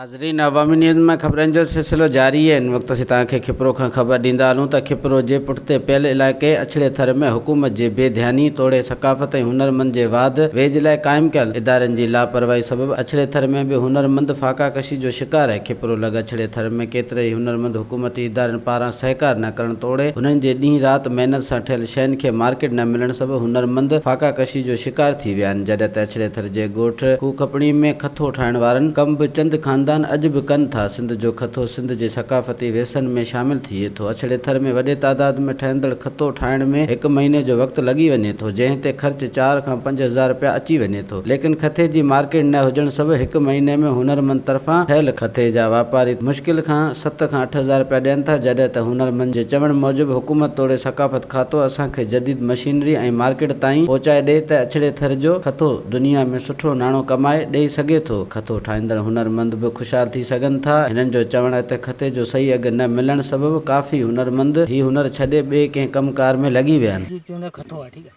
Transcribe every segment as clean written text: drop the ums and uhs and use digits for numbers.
ناظرين عوامي نيوز ۾ خبرن جو سلسلو جاري آهي ان وقت اسين توهان کي کپرو کان خبر ڏيندا هلون ته کپرو جي پٺتي پيل علائقي اڇڙي ٿر ۾ حڪومت جي بي ڌياني توڙي ثقافت ۽ هنرمند جي واڌ ويجهه لاء قائم ڪيل ادارن جي لاپرواهي سبب اڇڙي ٿر ۾ به هنرمند فاقا ڪشي جو شڪار آهي کپرو لڳ اڇڙي ٿر ۾ ڪيترائي هنرمند حڪومتي ادارن پاران سهڪار نه ڪرڻ توڙي هنن جي ڏينهن رات محنت سان ٺهيل شين کي مارڪيٽ نه ملڻ سبب هنرمند فاقا ڪشي جو شڪار ٿي ويا آهن جڏهن ته اڇڙي ٿر جي ڳوٺ کوهه کپڻي ۾ کٿو ٺاهڻ وارن ڪم به چند خاندان اڄ به ڪن ٿا. سنڌ جو کٿو سنڌ جي ثقافتي ويسن ۾ شامل ٿئي ٿو. اڇڙي ٿر ۾ وڏي تعداد ۾ ٺهندڙ کٿو ٺاهڻ ۾ هڪ مهيني جو وقت لڳي وڃي ٿو، جنهن تي خرچ چار کان 5000 رپيا اچي وڃي ٿو. ليڪن کٿي جي مارڪيٽ نه هجڻ سبب هڪ مهيني ۾ هنرمند طرفان ٺهيل کٿي جا واپاري مشڪل کان ست کان 8000 رپيا ڏين ٿا، جڏهن ته هنرمند جي چوڻ موجب حڪومت توڙي ثقافت کاتو اسان کي جديد مشينري ۽ مارڪيٽ تائين پهچائي ڏئي ته اڇڙي ٿر جو کٿو دنيا ۾ سٺو ناڻو ڪمائي ڏئي سگهي ٿو. کٿو ٺاهيندڙ هنرمند به خوشحال ٿي سگهن ٿا. هنن جو چوڻ آهي ته کٿي جو صحيح اگهه نه ملڻ سبب ڪافي هنرمند هي هنر ڇڏي ٻئي ڪنهن ڪم ڪار ۾ لڳي ويا آهن. جي چوندا کٿو آهي ٺيڪ آهي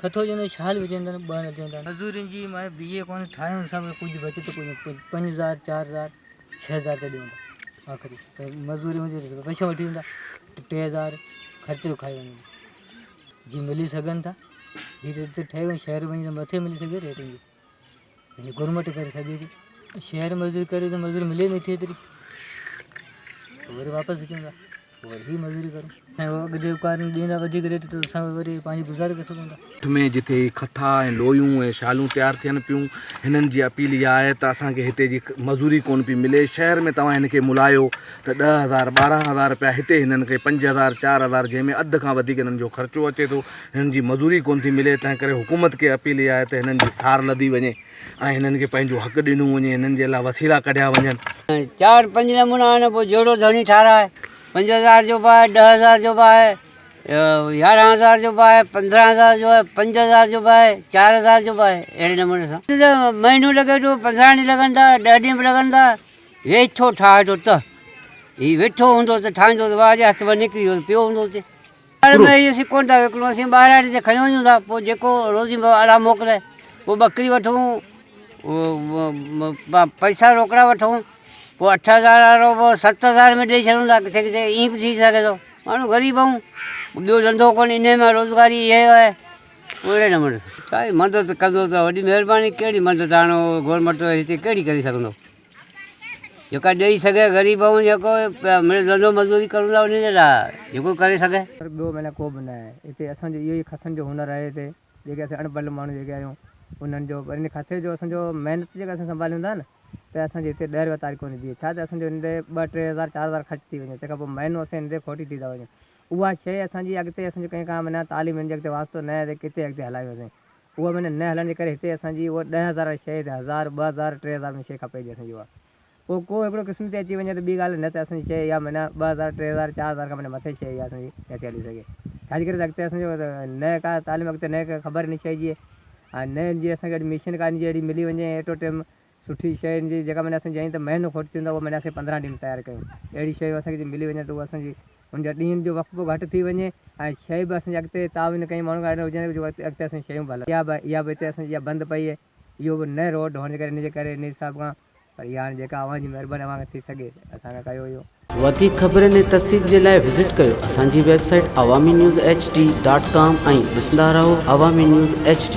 کٿو چوندا شال به چوندا آهن ٻه چوندا آهن مزورين جي معنيٰ بيهي ڪونه ٺاهيون سڀ ڪجهه بچت ڪونه 5000 4000 6000 ته ڏيون ٿا آخري ته مزوري منهنجي پئسا وٺي ويندا 3000 خرچ کائي وڃن جي ملي سگهن ٿا هي ته هتي ٺهي وڃي شهر وڃي ته مٿي ملي سگهي ريٽ جي هي گورمينٽ ڪري سگهي ٿي شهر مزوري ڪري ته مزوري ملي نٿي ايتري وري واپس اچون ٿا وري هي مزوري ڪرون ۽ اڳتي ڪارن ڏيندا وڌيڪ ريٽ ته اسان وري پنهنجي گذارو ڪري سگهون ٿا. ڳوٺ ۾ جتي هي کٿا ۽ لويون ۽ شالون تيار ٿين پيون هنن جي اپيل اها آهي ته اسان کي هتي جي مزوري ڪونه پئي ملي شهر ۾ توهان هن کي ملايو ته 10,000 12,000 رپيا هتي هنن کي 5,000 4,000 جنهن ۾ اڌ کان وڌيڪ هنن جو خرچو اچي ٿو هنن جي مزوري ڪونه ٿي ملي تنهن ڪري حڪومت کي اپيل اها آهي ته هنن جي سار لڌي وڃي ۽ هنن کي پنهنجو حق ڏنو وڃي هنن جي لاء وسيلا ڪڍيا وڃن. چار پنج نمونا آهن پوء جهڙو ڌڻي ٺاراهي 5000 جو به آهي 10,000 جو به آهي 11,000 جو به آهي 15,000 جو آهي 5,000 جو به آهي 4,000 جو به آهي اهڙي نموني سان مهينو لڳي ٿو 15 ڏينهن لڳن ٿا 10 ڏينهن به لڳن ٿا ويٺو ٺاهي ٿو ته هي ويٺو هوندو ته ٺاهيندو ته واهه جي هٿ مان نڪري ويو پيو هوندو اتي گهر ۾ هي اسين ڪونه ٿا وڪڻون اسين ٻاهراڙي تي کڻي وڃون ٿا پوء جيڪو روزي الله موڪلي پوء ٻڪري وٺون پئسا روڪڙا وٺون پوء 8000 وارو پوء 7000 ۾ ڏيئي ڇڏون ٿا ڪٿي ڪٿي ائين به ٿي سگهي ٿو ماڻهو غريب آهيون ٻيو ڌنڌو ڪونهي انهي مان روزگاري اها ئي آهي اهڙي نموني سان سائين مدد ڪندو ته وڏي مهرباني ڪهڙي مدد هاڻي گورنمينٽ هتي ڪهڙي ڪري سگهندو جيڪا ڏئي سگهي غريب آهيون جيڪو مڙئي ڌنڌو مزدوري ڪرون ٿا انهي جي لاء جيڪو ڪري سگهي. پر ٻيو معنيٰ ڪو به نه آهي هتي اسان جو اهو ئي کٿن جو هنر آهي هتي جيڪي اسين اڻ پڙهيل ماڻهو جيڪي آهيون انهن جو پر ان کٿي جو اسان جو محنت جيڪا اسين سنڀاليون ٿا نه ته اسان جي هتي 10 رپيا تاريخ ڪونه بيهي ڇا ته اسان جو هن تي ٻه 3000 4000 خرچ ٿي وڃي تنهن کان پوء مهينو اسين هن تي کوٽي ٿي ٿا وڃون اها شيء اسان جي اڳتي اسان جو ڪنهن کان معنيٰ تعليم هن جي اڳتي واسطو نه آهي ته ڪٿي اڳتي هلايون اسين اها معنيٰ نه هلڻ جي ڪري هتي اسان جي اها 10,000 واري شيء هتي هزار، 2000، 3000 ۾ شيء کپي ٿي اسان جي اها. پوء ڪو هڪڙو قسم تي اچي وڃي ته ٻي ڳالهه نه ته اسان جي شيء اها معنيٰ 2000، 3000، 4000 کان معنيٰ مٿي شيء اها اسان جي نه ٿي هلي سگهي. ڇا جي ڪري ته اڳتي اسان جو نه ڪا تعليم اڳتي نه ڪا خبر هن شيء جي ۽ نه هن جي اسان کي اهڙي مشين ڪا هن جي اهڙي ملي وڃي ايٽو ٽيم سٺي شيء هن جي جيڪا معنيٰ اسان چاهيون ته مهينو کوٽ ٿيندو آهي اها معنيٰ اسين 15 ڏينهن ۾ تيار ڪيون اهڙي شيء اسان کي جي ملي وڃي ته اها اسان جي ان جا ڏينهن جو وقفو گهٽ ٿي وڃي ۽ شيء به اسان جي اڳتي تعاون ڪئي ماڻهو کان اهڙو هجن جو اڳتي اسان جون شيون به هلن اها به اها به هتي اسان جي اها بند پئي آهي اهو به نه روڊ هئڻ جي ڪري ان جي ڪري ان حساب کان پر اها هاڻي جيڪا اوهان جي مهرباني اوهان کان ٿي سگهي اسان کان ڪيو اهو. وڌيڪ خبرن ۽ تفصيل جي لاء وزٽ ڪيو اسان جي website Awami news H D dot com ۽ ڏسندا رهو عوامي نيوز ايڇ ڊي.